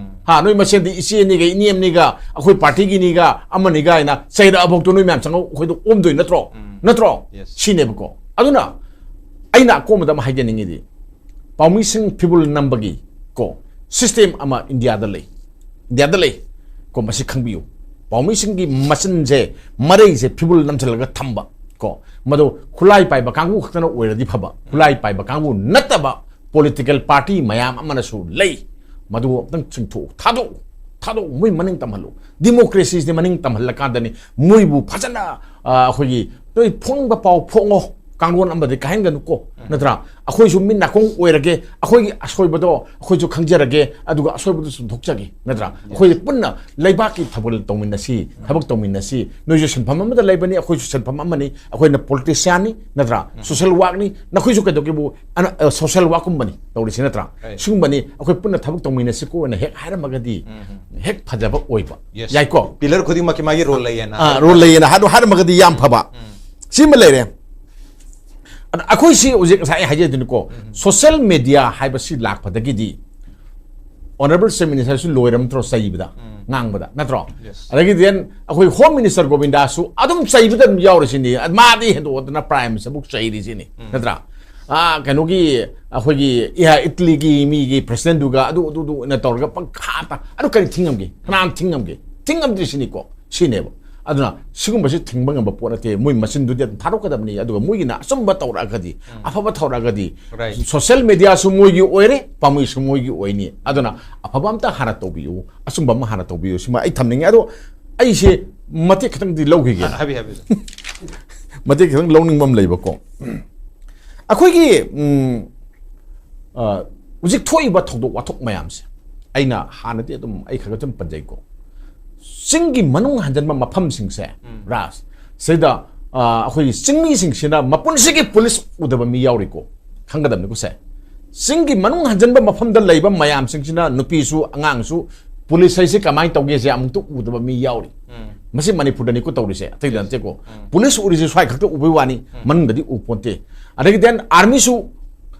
ꯍꯥ, ꯅꯣꯏ ꯃꯁꯦꯟꯗꯤ ꯏꯆꯦꯅꯤꯒ ꯏꯅꯦꯝꯅꯤꯒ ꯑꯩꯈꯣꯏ ꯄꯥꯔꯇꯤꯒꯤꯅꯤꯒ ꯑꯃꯅꯤꯒ ꯍꯥꯏꯅ ꯆꯩꯔꯛꯑꯐꯥꯎꯗ ꯅꯣꯏ ꯃꯌꯥꯝ ꯆꯪꯉ ꯑꯩꯈꯣꯏꯗ ꯑꯣꯝꯗꯣꯏ ꯅꯠꯇ꯭ꯔꯣ? ꯅꯠꯇ꯭ꯔꯣ? Yes. ꯁꯤꯅꯦꯕꯀꯣ꯫ ꯑꯗꯨꯅ ꯑꯩꯅ ꯑꯀꯣꯟꯕꯗ ꯑꯃ ꯍꯥꯏꯖꯅꯤꯡꯉꯤꯗꯤ, ꯄꯥꯎꯃꯤꯁꯤꯡ ꯐꯤꯕꯨꯜ ꯅꯝꯕꯒꯤ ꯀꯣ ꯁꯤꯁꯇꯦꯝ ꯑꯃ ꯏꯟꯗꯤꯌꯥꯗ ꯂꯩ, ꯏꯟꯗꯤꯌꯥꯗ ꯂꯩ ꯀꯣ꯫ ꯃꯁꯤ ꯈꯪꯕꯤꯌꯨ, ꯄꯥꯎꯃꯤꯁꯤꯡꯒꯤ ꯃꯆꯤꯟꯁꯦ, ꯃꯔꯩꯁꯦ ꯐꯤꯕꯨꯜ ꯅꯝꯁꯤꯜꯂꯒ ꯊꯝꯕ ꯀꯣ, ꯃꯗꯨ ꯈꯨꯠꯂꯥꯏ ꯄꯥꯏꯕ ꯀꯥꯡꯕꯨ ꯈꯛꯇꯅ ꯑꯣꯏꯔꯗꯤ ꯐꯕ, ꯈꯨꯠꯂꯥꯏ ꯄꯥꯏꯕ ꯀꯥꯡꯕꯨ ꯅꯠꯇꯕ ꯄꯣꯂꯤꯇꯤꯀꯦꯜ ꯄꯥꯔꯇꯤ ꯃꯌꯥꯝ ꯑꯃꯅꯁꯨ ꯂꯩ꯫ ꯃꯗꯨ ꯑꯝꯇꯪ ꯆꯤꯡꯊꯣꯛꯎ, ꯊꯥꯗꯣꯛꯎ, ꯊꯥꯗꯣꯛꯎ, ꯃꯣꯏ ꯃꯅꯤꯡ ꯇꯝꯍꯜꯂꯨ꯫ ꯗꯤꯃꯣꯀ꯭ꯔꯦꯁꯤꯁꯤ ꯃꯅꯤꯡ ꯇꯝꯍꯜꯂꯀꯥꯟꯗꯅꯤ ꯃꯣꯏꯕꯨ ꯐꯖꯅ, ꯑ, ꯑꯩꯈꯣꯏꯒꯤ ꯅꯣꯏ ꯐꯣꯡꯕ ꯄꯥꯎ ꯐꯣꯡꯉꯣ, ꯀꯥꯡꯂꯣꯟ ꯑꯃꯗꯤ ꯀꯥꯏꯍꯟꯒꯅꯨꯀꯣ, ꯅꯠꯇ꯭ꯔꯥ? ꯑꯩꯈꯣꯏꯁꯨ ꯃꯤꯠ ꯅꯥꯀꯣꯡ ꯑꯣꯏꯔꯒꯦ, ꯑꯩꯈꯣꯏꯒꯤ ꯑꯁꯣꯏꯕꯗꯣ ꯑꯩꯈꯣꯏꯁꯨ ꯈꯪꯖꯔꯒꯦ, ꯑꯗꯨꯒ ꯑꯁꯣꯏꯕꯗꯨ ꯆꯨꯝꯊꯣꯛꯆꯒꯦ, ꯅꯠꯇ꯭ꯔꯥ? ꯑꯩꯈꯣꯏ ꯄꯨꯟꯅ ꯂꯩꯕꯥꯛꯀꯤ ꯊꯕꯛ ꯇꯧꯃꯤꯟꯅꯁꯤ, ꯊꯕꯛ ꯇꯧꯃꯤꯟꯅꯁꯤ꯫ ꯅꯣꯏꯁꯨ ꯁꯤꯟꯐꯝ ꯑꯃꯗ ꯂꯩꯕꯅꯤ, ꯑꯩꯈꯣꯏꯁꯨ ꯁꯤꯟꯐꯝ ꯑꯃꯅꯤ, ꯑꯩꯈꯣꯏꯅ ꯄꯣꯂꯤꯇꯤꯁꯤꯌꯥꯟꯅꯤ, ꯅꯠꯇ꯭ꯔꯥ? ꯁꯣꯁꯦꯜ ꯋꯥꯛꯅꯤ, ꯅꯈꯣꯏꯁꯨ ꯀꯩꯗꯧꯒꯦꯕꯨ, ꯑꯅ-, ꯑ, ꯁꯣꯁꯦꯜ ꯋꯥꯛꯀꯨꯝꯕꯅꯤ ꯇꯧꯔꯤꯁꯤ, ꯅꯠꯇ꯭ꯔꯥ? Right. ꯁꯤꯒꯨꯝꯕꯅꯤ, ꯑꯩꯈꯣꯏ ꯄꯨꯟꯅ ꯊꯕꯛ ꯇꯧꯃꯤꯟꯅꯁꯤꯀꯣ ꯍꯥꯏꯅ ꯍꯦꯛ ꯍꯥꯏꯔꯝꯃꯒꯗꯤ ꯍꯦꯛ ꯐꯖꯕ ꯑꯣꯏꯕ꯫ Yes. ꯌꯥꯏꯀꯣ? ꯄꯤꯂꯔ ꯈꯨꯗꯤꯡꯃꯛꯀꯤ ꯃꯥꯒꯤ ꯔꯣꯜ ꯂꯩꯌꯦꯅ ꯑꯥ, ꯍꯥꯏꯔꯒ꯫ ꯔꯣꯜ ꯂꯩꯌꯦꯅ ꯍꯥꯏꯗꯣ ꯍꯥꯏꯔꯝꯃꯒꯗꯤ ꯌꯥꯝ ꯐꯕ꯫ ꯁꯤꯃ ꯂꯩꯔꯦ꯫ ꯑꯗ ꯑꯩꯈꯣꯏꯁꯤ ꯍꯧꯖꯤꯛ ꯉꯁꯥꯏ ꯑꯩ ꯍꯥꯏꯖꯗꯨꯅꯤꯀꯣ, ꯁꯣꯁꯦꯜ ꯃꯦꯗꯤꯌꯥ ꯍꯥꯏꯕꯁꯤ ꯂꯥꯛꯄꯗꯒꯤꯗꯤ ꯑꯣꯅꯔꯦꯕꯜ ꯆꯤꯐ ꯃꯤꯅꯤꯁꯇꯔꯁꯨ ꯂꯣꯏꯔꯝꯗ꯭ꯔꯣ ꯆꯩꯕꯗ, ꯉꯥꯡꯕꯗ, ꯅꯠꯇ꯭ꯔꯣ? Yes. ꯑꯗꯒꯤ then ꯑꯩꯈꯣꯏ ꯍꯣꯝ ꯃꯤꯅꯤꯁꯇꯔ ꯒꯣꯕꯤꯟꯗꯥꯁꯨ ꯑꯗꯨꯝ ꯆꯩꯕꯗ ꯑꯗꯨꯝ ꯌꯥꯎꯔꯤꯁꯤꯅꯤ꯫ ꯃꯥꯗꯤ ꯍꯦꯟꯗꯣꯛꯇꯅ ꯄ꯭ꯔꯥꯏꯝ ꯃꯤꯅꯤꯁꯇꯔꯕꯨ ꯆꯩꯔꯤꯁꯤꯅꯤ, ꯅꯠꯇ꯭ꯔꯥ? ꯑꯥ, ꯀꯩꯅꯣꯒꯤ, ꯑꯩꯈꯣꯏꯒꯤ ꯏꯍ-, ꯏꯇꯂꯤꯒꯤ ꯃꯤꯒꯤ ꯄ꯭ꯔꯦꯁꯤꯗꯦꯟꯗꯨꯒ ꯑꯗꯨ, ꯑꯗꯨ, ꯑꯗꯨ ꯑꯣꯏꯅ ꯇꯧꯔꯒ ꯄꯪꯈꯥꯇ, ꯑꯗꯨ ꯀꯔꯤ ꯊꯤꯡꯉꯝꯒꯦ? ꯀꯅꯥꯅ ꯊꯤꯡꯉꯝꯒꯦ? ꯊꯤꯡꯉꯝꯗ꯭ꯔꯤꯁꯤꯅꯤꯀꯣ꯫ ꯁꯤꯅꯦꯕ꯫ ꯑꯗꯨꯅ ꯁꯤꯒꯨꯝꯕꯁꯤ ꯊꯤꯡꯕ ꯉꯝꯕ ꯄꯣꯠ ꯅꯠꯇꯦ꯫ ꯃꯣꯏ ꯃꯆꯤꯟꯗꯨꯗꯤ ꯑꯗꯨꯝ ꯊꯥꯗꯣꯛꯀꯗꯕꯅꯤ꯫ ꯑꯗꯨꯒ ꯃꯣꯏꯒꯤꯅ ꯑꯆꯨꯝꯕ ꯇꯧꯔꯛꯑꯒꯗꯤ, ꯑꯐꯕ ꯇꯧꯔꯛꯑꯒꯗꯤ, Right. social media ꯁꯨ ꯃꯣꯏꯒꯤ ꯑꯣꯏꯔꯦ, ꯄꯥꯝꯃꯨꯏꯁꯨ ꯃꯣꯏꯒꯤ ꯑꯣꯏꯅꯤ꯫ ꯑꯗꯨꯅ ꯑꯐꯕ ꯑꯝꯇ ꯍꯥꯟꯅ ꯇꯧꯕꯤꯌꯨ, ꯑꯆꯨꯝꯕ ꯑꯃ ꯍꯥꯟꯅ ꯇꯧꯕꯤꯌꯨ꯫ ꯁꯤꯃ ꯑꯩ ꯊꯝꯅꯤꯡꯉꯦ꯫ ꯑꯗꯣ ꯑꯩꯁꯦ ꯃꯇꯦꯛ ꯈꯤꯇꯪꯗꯤ ꯂꯧꯈꯤꯒꯦ꯫ ꯍꯥꯏꯕꯤ ꯍꯥꯏꯕꯤ꯫ ꯃꯇꯦꯛ ꯈꯤꯇꯪ ꯂꯧꯅꯤꯡꯕ ꯑꯃ ꯂꯩꯕꯀꯣ꯫ ꯑꯩꯈꯣꯏꯒꯤ ꯎꯝ, ꯑ, ꯍꯧꯖꯤꯛ ꯊꯣꯛꯏꯕ ꯊꯧꯗꯣꯛ ꯋꯥꯊꯣꯛ ꯃꯌꯥꯝꯁꯦ ꯑꯩꯅ ꯍꯥꯟꯅꯗꯤ ꯑꯗꯨꯝ ꯑꯩ ꯈꯔ ꯈꯔ ꯑꯗꯨꯝ ꯄꯟꯖꯩꯀꯣ꯫ ꯆꯤꯡꯒꯤ ꯃꯅꯨꯡ ꯍꯟꯖꯤꯟꯕ ꯃꯐꯝꯁꯤꯡꯁꯦ, ꯔꯥꯖ, ꯁꯤꯗ, ꯑ, ꯑꯩꯈꯣꯏꯒꯤ ꯆꯤꯡꯃꯤꯁꯤꯡꯁꯤꯅ ꯃꯄꯨꯟꯁꯤꯒꯤ ꯄꯨꯂꯤꯁ ꯎꯗꯕ ꯃꯤ ꯌꯥꯎꯔꯤꯀꯣ, ꯈꯪꯒꯗꯕꯅꯤꯀꯣ ꯁꯦ꯫ ꯆꯤꯡꯒꯤ ꯃꯅꯨꯡ ꯍꯟꯖꯤꯟꯕ ꯃꯐꯝꯗ ꯂꯩꯕ ꯃꯌꯥꯝꯁꯤꯡꯁꯤꯅ, ꯅꯨꯄꯤꯁꯨ ꯑꯉꯥꯡꯁꯨ, ꯄꯨꯂꯤꯁ ꯍꯥꯏꯁꯦ ꯀꯃꯥꯏꯅ ꯇꯧꯒꯦꯁꯦ ꯑꯃꯨꯛꯇ ꯎꯗꯕ ꯃꯤ ꯌꯥꯎꯔꯤ꯫ ꯃꯁꯤ ꯃꯅꯤꯄꯨꯔꯗꯅꯤꯀꯣ ꯇꯧꯔꯤꯁꯦ, ꯑꯇꯩꯗ ꯅꯠꯇꯦꯀꯣ꯫ ꯄꯨꯂꯤꯁ ꯎꯔꯤꯁꯦ ꯁ꯭ꯋꯥꯏ ꯈꯛꯇ ꯎꯕꯩ ꯋꯥꯅꯤ, ꯃꯅꯨꯡꯗꯗꯤ ꯎ ꯄꯣꯟꯇꯦ꯫ ꯑꯗꯒꯤ then army ꯁꯨ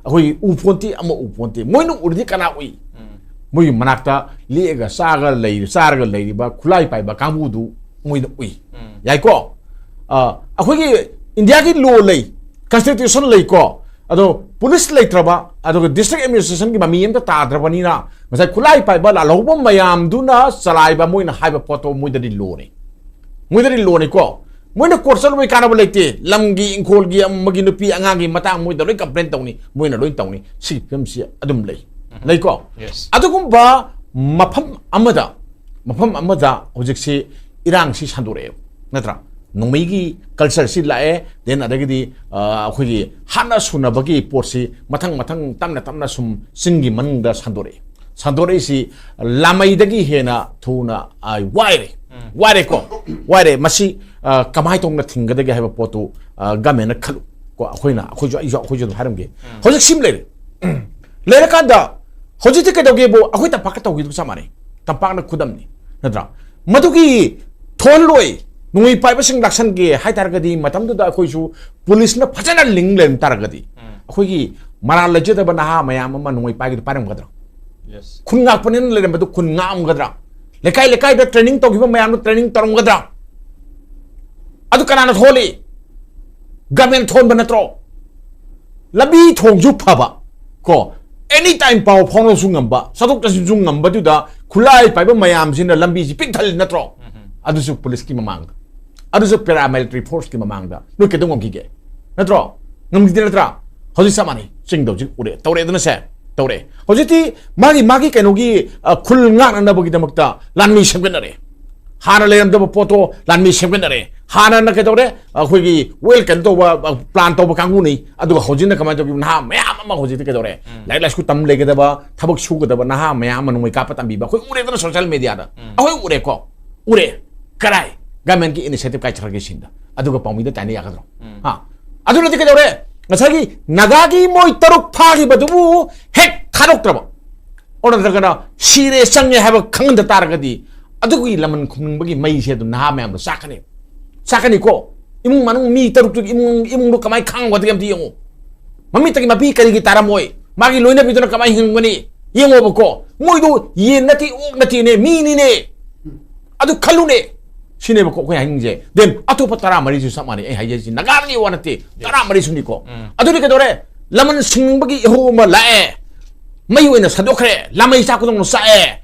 ꯑꯩꯈꯣꯏꯒꯤ ꯎ ꯄꯣꯟꯇꯦ, ꯑꯃ ꯎ ꯄꯣꯟꯇꯦ꯫ ꯃꯣꯏꯅ ꯎꯔꯤꯗꯤ ꯀꯅꯥ ꯎꯏ? ꯃꯣꯏꯒꯤ ꯃꯅꯥꯛꯇ ꯂꯦꯛꯑꯒ ꯆꯥꯒ ꯂꯩ-, ꯆꯥꯔꯒ ꯂꯩꯔꯤꯕ ꯈꯨꯠꯂꯥꯏ ꯄꯥꯏꯕ ꯀꯥꯡꯕꯨꯗꯨ ꯃꯣꯏꯅ ꯎꯏ꯫ ꯌꯥꯏꯀꯣ? ꯑ, ꯑꯩꯈꯣꯏꯒꯤ ꯏꯟꯗꯤꯌꯥꯒꯤ law ꯂꯩ, constitution ꯂꯩꯀꯣ꯫ ꯑꯗꯣ ꯄꯨꯂꯤꯁ ꯂꯩꯇ꯭ꯔꯕ, ꯑꯗꯨꯒ district administration ꯒꯤ ꯃꯃꯤ ꯑꯝꯇ ꯇꯥꯗ꯭ꯔꯕꯅꯤꯅ, ꯉꯁꯥꯏ ꯈꯨꯠꯂꯥꯏ ꯄꯥꯏꯕ ꯂꯥꯜꯍꯧꯕ ꯃꯌꯥꯝꯗꯨꯅ ꯆꯂꯥꯏꯕ, ꯃꯣꯏꯅ ꯍꯥꯏꯕ ꯄꯣꯠꯇꯣ ꯃꯣꯏꯗꯗꯤ law ꯅꯤ꯫ ꯃꯣꯏꯗꯗꯤ law ꯅꯤꯀꯣ꯫ ꯃꯣꯏꯅ court ꯆꯠꯂꯨꯕꯩ ꯀꯥꯟꯅꯕ ꯂꯩꯇꯦ꯫ ꯂꯝꯒꯤ, ꯏꯪꯈꯣꯜꯒꯤ, ꯑꯃꯒꯤ ꯅꯨꯄꯤ ꯑꯉꯥꯡꯒꯤ ꯃꯇꯥꯡ ꯃꯣꯏꯗ ꯂꯣꯏ complain ꯇꯧꯅꯤ, ꯃꯣꯏꯅ ꯂꯣꯏ ꯇꯧꯅꯤ꯫ ꯁꯤꯒꯤ ꯐꯤꯕꯝꯁꯤ ꯑꯗꯨꯝ ꯂꯩ꯫ ꯂꯩꯀꯣ? Yes. ꯑꯗꯨꯒꯨꯝꯕ ꯃꯐꯝ ꯑꯃꯗ, ꯃꯐꯝ ꯑꯃꯗ ꯍꯧꯖꯤꯛꯁꯤ ꯏꯔꯥꯡꯁꯤ ꯁꯟꯗꯣꯔꯛꯑꯦꯕ, ꯅꯠꯇ꯭ꯔꯥ? ꯅꯣꯡꯃꯩꯒꯤ culture ꯁꯤ ꯂꯥꯛꯑꯦ, then ꯑꯗꯒꯤꯗꯤ, ꯑ, ꯑꯩꯈꯣꯏꯒꯤ ꯍꯥꯠꯅ ꯁꯨꯅꯕꯒꯤ ꯄꯣꯠꯁꯤ ꯃꯊꯪ ꯃꯊꯪ ꯇꯞꯅ ꯇꯞꯅ ꯁꯨꯝ ꯆꯤꯡꯒꯤ ꯃꯅꯨꯡꯗ ꯁꯟꯗꯣꯔꯛꯑꯦ꯫ ꯁꯟꯗꯣꯔꯛꯏꯁꯤ ꯂꯥꯃꯩꯗꯒꯤ ꯍꯦꯟꯅ ꯊꯨꯅ, ꯑ, ꯋꯥꯏꯔꯦ꯫ ꯋꯥꯏꯔꯦꯀꯣ? ꯋꯥꯏꯔꯦ꯫ ꯃꯁꯤ, ꯑ, ꯀꯃꯥꯏꯅ ꯇꯧꯅ ꯊꯤꯡꯒꯗꯒꯦ ꯍꯥꯏꯕ ꯄꯣꯠꯇꯨ, ꯑ, government ꯅ ꯈꯜꯂꯨ꯫ ꯀꯣ, ꯑꯩꯈꯣꯏꯅ, ꯑꯩꯈꯣꯏꯁꯨ, ꯑꯩꯁꯨ, ꯑꯩꯈꯣꯏꯁꯨ ꯑꯗꯨꯝ ꯍꯥꯏꯔꯝꯒꯦ꯫ ꯍꯧꯖꯤꯛ ꯁꯤꯃ ꯂꯩꯔꯦ꯫ ꯂꯩꯔꯀꯥꯟꯗ ꯍꯧꯖꯤꯛꯇꯤ ꯀꯩꯗꯧꯒꯦꯕꯨ, ꯑꯩꯈꯣꯏ ꯇꯝꯄꯥꯛꯀ ꯇꯧꯈꯤꯕꯗꯨꯒ ꯆꯞ ꯃꯥꯟꯅꯩ꯫ ꯇꯝꯄꯥꯛꯅ ꯈꯨꯗꯝꯅꯤ, ꯅꯠꯇ꯭ꯔꯥ? ꯃꯗꯨꯒꯤ ꯊꯣꯜꯂꯣꯏ ꯅꯣꯡꯃꯩ ꯄꯥꯏꯕꯁꯤꯡ ꯂꯥꯛꯁꯟꯒꯦ ꯍꯥꯏ ꯇꯥꯔꯒꯗꯤ, ꯃꯇꯝꯗꯨꯗ ꯑꯩꯈꯣꯏꯁꯨ ꯄꯨꯂꯤꯁꯅ ꯐꯖꯅ ꯂꯤꯡ ꯂꯩꯔꯝ ꯇꯥꯔꯒꯗꯤ, ꯑꯩꯈꯣꯏꯒꯤ ꯃꯔꯥꯜ ꯂꯩꯖꯗꯕ ꯅꯍꯥ ꯃꯌꯥꯝ ꯑꯃ ꯅꯣꯡꯃꯩ ꯄꯥꯏꯒꯗ ꯄꯥꯏꯔꯝꯒꯗ꯭ꯔꯥ? Yes. ꯈꯨꯟ ꯉꯥꯛꯄꯅꯦꯅ ꯂꯩꯔꯝꯕꯗꯨ ꯈꯨꯟ ꯉꯥꯛꯑꯝꯒꯗ꯭ꯔꯥ? ꯂꯩꯀꯥꯏ ꯂꯩꯀꯥꯏꯗ training ꯇꯧꯈꯤꯕ ꯃꯌꯥꯝꯗꯨ training ꯇꯧꯔꯝꯒꯗ꯭ꯔꯥ? ꯑꯗꯨ ꯀꯅꯥꯅ ꯊꯣꯛꯍꯜꯂꯤ? Government ꯊꯣꯟꯕ ꯅꯠꯇ꯭ꯔꯣ? ꯂꯝꯕꯤ ꯊꯣꯡꯁꯨ ꯐꯕ, ꯀꯣ, any time ꯄꯥꯎ ꯐꯥꯎꯅꯕꯁꯨ ꯉꯝꯕ, ꯆꯠꯊꯣꯛ ꯆꯠꯁꯤꯟꯁꯨ ꯉꯝꯕꯗꯨꯗ ꯈꯨꯠꯂꯥꯏ ꯄꯥꯏꯕ ꯃꯌꯥꯝꯁꯤꯅ ꯂꯝꯕꯤꯁꯤ ꯄꯤꯛ ꯊꯜꯂꯤ ꯅꯠꯇ꯭ꯔꯣ? ꯑꯗꯨꯁꯨ ꯄꯨꯂꯤꯁꯀꯤ ꯃꯃꯥꯡꯗ, ꯑꯗꯨꯁꯨ ꯄꯦꯔꯥꯃꯤꯂꯤꯇꯔꯤ ꯐꯣꯔꯁꯀꯤ ꯃꯃꯥꯡꯗ ꯅꯣꯏ ꯀꯩꯗꯧ ꯉꯝꯈꯤꯒꯦ? ꯅꯠꯇ꯭ꯔꯣ? ꯉꯝꯈꯤꯗꯦ ꯅꯠꯇ꯭ꯔꯥ? ꯍꯧꯖꯤꯛ ꯆꯞ ꯃꯥꯟꯅꯩ꯫ ꯆꯤꯡꯗ ꯍꯧꯖꯤꯛ ꯎꯔꯦ, ꯇꯧꯔꯦꯗꯅ ꯁꯦ, ꯇꯧꯔꯦ꯫ ꯍꯧꯖꯤꯛꯇꯤ ꯃꯥꯒꯤ, ꯃꯥꯒꯤ ꯀꯩꯅꯣꯒꯤ, ꯑ, ꯈꯨꯜ ꯉꯥꯛꯅꯅꯕꯒꯤꯗꯃꯛꯇ ꯂꯥꯟꯃꯤ ꯁꯦꯝꯒꯠꯅꯔꯦ꯫ ꯍꯥꯟꯅ ꯂꯩꯔꯝꯗꯕ ꯄꯣꯠꯇꯣ ꯂꯥꯟꯃꯤ ꯁꯦꯝꯒꯠꯅꯔꯦ꯫ ꯍꯥꯟꯅꯅ ꯀꯩꯗꯧꯔꯦ? ꯑꯩꯈꯣꯏꯒꯤ ꯋꯦꯜ ꯀꯩꯅꯣ ꯇꯧꯕ, ꯑ, ꯄ꯭ꯂꯥꯟ ꯇꯧꯕ ꯀꯥꯡꯕꯨꯅꯤ꯫ ꯑꯗꯨꯒ ꯍꯧꯖꯤꯛꯅ ꯀꯃꯥꯏꯅ ꯇꯧꯒꯦ? ꯅꯍꯥ ꯃꯌꯥꯝ ꯑꯃ ꯍꯧꯖꯤꯛꯇꯤ ꯀꯩꯗꯧꯔꯦ? ꯎꯝ꯫ ꯂꯥꯏꯔꯤꯛ ꯂꯥꯏꯁꯨ ꯇꯝ ꯂꯩꯒꯗꯕ, ꯊꯕꯛ ꯁꯨꯒꯗꯕ ꯅꯍꯥ ꯃꯌꯥꯝ ꯑꯃ ꯅꯣꯡꯃꯩ ꯀꯥꯞꯄ ꯇꯝꯕꯤꯕ ꯑꯩꯈꯣꯏ ꯎꯔꯦꯗꯅ ꯁꯣꯁꯤꯌꯦꯜ ꯃꯦꯗꯤꯌꯥꯗ꯫ ꯎꯝ꯫ ꯑꯩꯈꯣꯏ ꯎꯔꯦꯀꯣ, ꯎꯔꯦ꯫ ꯀꯔꯥꯏ? ꯒꯃꯦꯟꯒꯤ ꯏꯅꯤꯁꯤꯌꯦꯇꯤꯚ ꯀꯥꯏ ꯆꯠꯈ꯭ꯔꯒꯦ ꯁꯤꯟꯗ? ꯑꯗꯨꯒ ꯄꯥꯎꯃꯤꯗ ꯇꯥꯏꯅ ꯌꯥꯒꯗ꯭ꯔꯣ? ꯎꯝ꯫ ꯍꯥ? ꯑꯗꯨꯅꯗꯤ ꯀꯩꯗꯧꯔꯦ? ꯉꯁꯥꯏꯒꯤ ꯅꯥꯒꯥꯒꯤ ꯃꯣꯏ ꯇꯔꯨꯛ ꯐꯥꯈꯤꯕꯗꯨꯕꯨ ꯍꯦꯛ ꯊꯥꯗꯣꯛꯇ꯭ꯔꯕ, ꯑꯣ ꯅꯠꯇ꯭ꯔꯒꯅ ꯁꯤꯔꯦ ꯆꯪꯉꯦ ꯍꯥꯏꯕ ꯈꯪꯍꯟꯗ ꯇꯥꯔꯒꯗꯤ, ꯑꯗꯨꯒꯤ ꯂꯃꯟ ꯈꯨꯝꯅꯤꯡꯕꯒꯤ ꯃꯩꯁꯦ ꯑꯗꯨꯝ ꯅꯍꯥ ꯃꯌꯥꯝꯗꯣ ꯆꯥꯛꯀꯅꯤ, ꯆꯥꯛꯀꯅꯤꯀꯣ꯫ ꯏꯃꯨꯡ ꯃꯅꯨꯡ ꯃꯤ ꯇꯔꯨꯛꯇꯨꯒꯤ ꯏꯃꯨꯡ, ꯏꯃꯨꯡꯗꯣ ꯀꯃꯥꯏꯅ ꯈꯥꯡꯒꯗꯒꯦ ꯑꯝꯇ ꯌꯦꯡꯉꯨ꯫ ꯃꯃꯤꯠꯇꯒꯤ ꯃꯄꯤ ꯀꯔꯤꯒꯤ ꯇꯥꯔꯝꯃꯣꯏ? ꯃꯥꯒꯤ ꯂꯣꯏꯅꯕꯤꯗꯨꯅ ꯀꯃꯥꯏꯅ ꯍꯤꯡꯒꯅꯤ? ꯌꯦꯡꯉꯣꯕꯀꯣ, ꯃꯣꯏꯗꯣ ꯌꯦꯟ ꯅꯠꯇꯦ, ꯑꯣꯛ ꯅꯠꯇꯦꯅꯦ, ꯃꯤꯅꯤꯅꯦ꯫ ꯑꯗꯨ ꯈꯜꯂꯨꯅꯦ꯫ ꯁꯤꯅꯦꯕꯀꯣ ꯑꯩꯈꯣꯏ ꯍꯥꯏꯅꯤꯡꯁꯦ꯫ Then ꯑꯇꯣꯞꯄ ꯇꯔꯥꯃꯔꯤꯁꯨ ꯆꯞ ꯃꯥꯟꯅꯩ꯫ ꯑꯩ ꯍꯥꯏꯖꯩꯁꯤ ꯅꯥꯒꯥꯗꯒꯤ ꯋꯥ ꯅꯠꯇꯦ, ꯇꯔꯥꯃꯔꯤꯁꯨꯅꯤꯀꯣ꯫ ꯎꯝ꯫ ꯑꯗꯨꯗꯤ ꯀꯩꯗꯧꯔꯦ? ꯂꯃꯟ ꯁꯤꯡꯕꯒꯤ ꯏꯍꯧ ꯑꯃ ꯂꯥꯛꯑꯦ꯫ ꯃꯩ ꯑꯣꯏꯅ ꯁꯟꯗꯣꯛꯈ꯭ꯔꯦ, ꯂꯥꯃꯩ ꯆꯥꯛꯄꯗꯧꯅ ꯆꯥꯛꯑꯦ꯫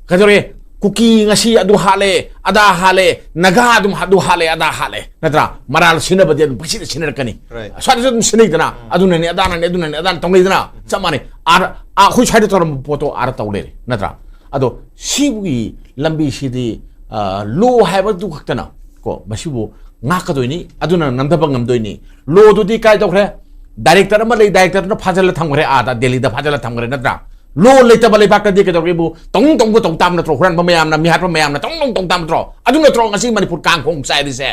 ꯀꯩꯗꯧꯔꯦ? ꯀꯨꯀꯤ ꯉꯁꯤ ꯑꯗꯨ ꯍꯥꯠꯂꯦ, ꯑꯗꯥ ꯍꯥꯠꯂꯦ, ꯅꯥꯒꯥ ꯑꯗꯨꯝ ꯑꯗꯨ ꯍꯥꯠꯂꯦ, ꯑꯗꯥ ꯍꯥꯠꯂꯦ, ꯅꯠꯇ꯭ꯔꯥ? ꯃꯔꯥꯜ ꯁꯤꯟꯅꯕꯗꯤ ꯑꯗꯨꯝ ꯄꯪꯁꯤꯗ ꯁꯤꯟꯅꯔꯛꯀꯅꯤ꯫ Right. ꯁ꯭ꯋꯥꯏꯗꯁꯨ ꯑꯗꯨꯝ ꯁꯤꯟꯅꯩꯗꯅ, ꯎꯝ꯫ ꯑꯗꯨꯅꯅꯦ, ꯑꯗꯥꯅꯅꯦ, ꯑꯗꯨꯅꯅꯦ, ꯑꯗꯥꯅ ꯇꯧꯅꯩꯗꯅ, ꯆꯞ ꯃꯥꯟꯅꯩ꯫ ꯑꯥꯗ, ꯑꯥ, ꯑꯩꯈꯣꯏ ꯁ꯭ꯋꯥꯏꯗ ꯇꯧꯔꯝꯕ ꯄꯣꯠꯇꯣ ꯑꯥꯗ ꯇꯧ ꯂꯩꯔꯦ, ꯅꯠꯇ꯭ꯔꯥ? ꯑꯗꯣ ꯁꯤꯕꯨꯒꯤ ꯂꯝꯕꯤꯁꯤꯗꯤ, ꯑ, ꯂꯣ ꯍꯥꯏꯕꯗꯨ ꯈꯛꯇꯅ ꯀꯣ, ꯃꯁꯤꯕꯨ ꯉꯥꯛꯀꯗꯣꯏꯅꯤ, ꯑꯗꯨꯅ ꯅꯝꯊꯕ ꯉꯝꯗꯣꯏꯅꯤ꯫ ꯂꯣꯗꯨꯗꯤ ꯀꯥꯏ ꯇꯧꯈ꯭ꯔꯦ? ꯗꯥꯏꯔꯦꯛꯇꯔ ꯑꯃ ꯂꯩ, ꯗꯥꯏꯔꯦꯛꯇꯔꯗꯨꯅ ꯐꯥꯖꯤꯜꯂ ꯊꯝꯈ꯭ꯔꯦ, ꯑꯥꯗ ꯗꯦꯜꯂꯤꯗ ꯐꯥꯖꯤꯜꯂ ꯊꯝꯈ꯭ꯔꯦ, ꯅꯠꯇ꯭ꯔꯥ? ꯂꯣ ꯂꯩꯇꯕ ꯂꯩꯕꯥꯛꯇꯗꯤ ꯀꯩꯗꯧꯔꯒꯦꯕꯨ? ꯇꯧꯅꯤꯡ ꯇꯧꯅꯤꯡꯕ ꯇꯧ ꯇꯥꯕ ꯅꯠꯇ꯭ꯔꯣ? ꯍꯨꯔꯥꯟꯕ ꯃꯌꯥꯝꯅ, ꯃꯤꯍꯥꯠꯄ ꯃꯌꯥꯝꯅ ꯇꯧꯅꯤꯡ ꯇꯧꯅꯤꯡ ꯇꯧ ꯇꯥꯕ ꯅꯠꯇ꯭ꯔꯣ? ꯑꯗꯨ ꯅꯠꯇ꯭ꯔꯣ ꯉꯁꯤ ꯃꯅꯤꯄꯨꯔ ꯀꯥꯡ ꯈꯣꯡ ꯆꯥꯏꯔꯤꯁꯦ?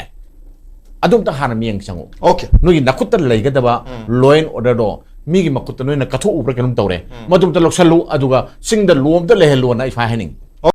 ꯑꯗꯨ ꯑꯝꯇ ꯍꯥꯟꯅ ꯃꯤꯠꯌꯦꯡ ꯆꯪꯉꯨ꯫ Okay. ꯅꯣꯏꯒꯤ ꯅꯈꯨꯠꯇ ꯂꯩꯒꯗꯕ ꯎꯝ꯫ Law and orderꯗꯣ ꯃꯤꯒꯤ ꯃꯈꯨꯠꯇ ꯅꯣꯏꯅ ꯀꯠꯊꯣꯛꯎꯕ꯭ꯔꯥ ꯀꯩꯅꯣꯝ ꯇꯧꯔꯦ꯫ ꯎꯝ꯫ ꯃꯗꯨ ꯑꯝꯇ ꯂꯧꯁꯜꯂꯨ, ꯑꯗꯨꯒ ꯆꯤꯡꯗ ꯂꯣ ꯑꯝꯇ ꯂꯩꯍꯜꯂꯣꯅ ꯑꯩ ꯁ꯭ꯋꯥꯏ ꯍꯥꯏꯅꯤꯡꯉꯤ꯫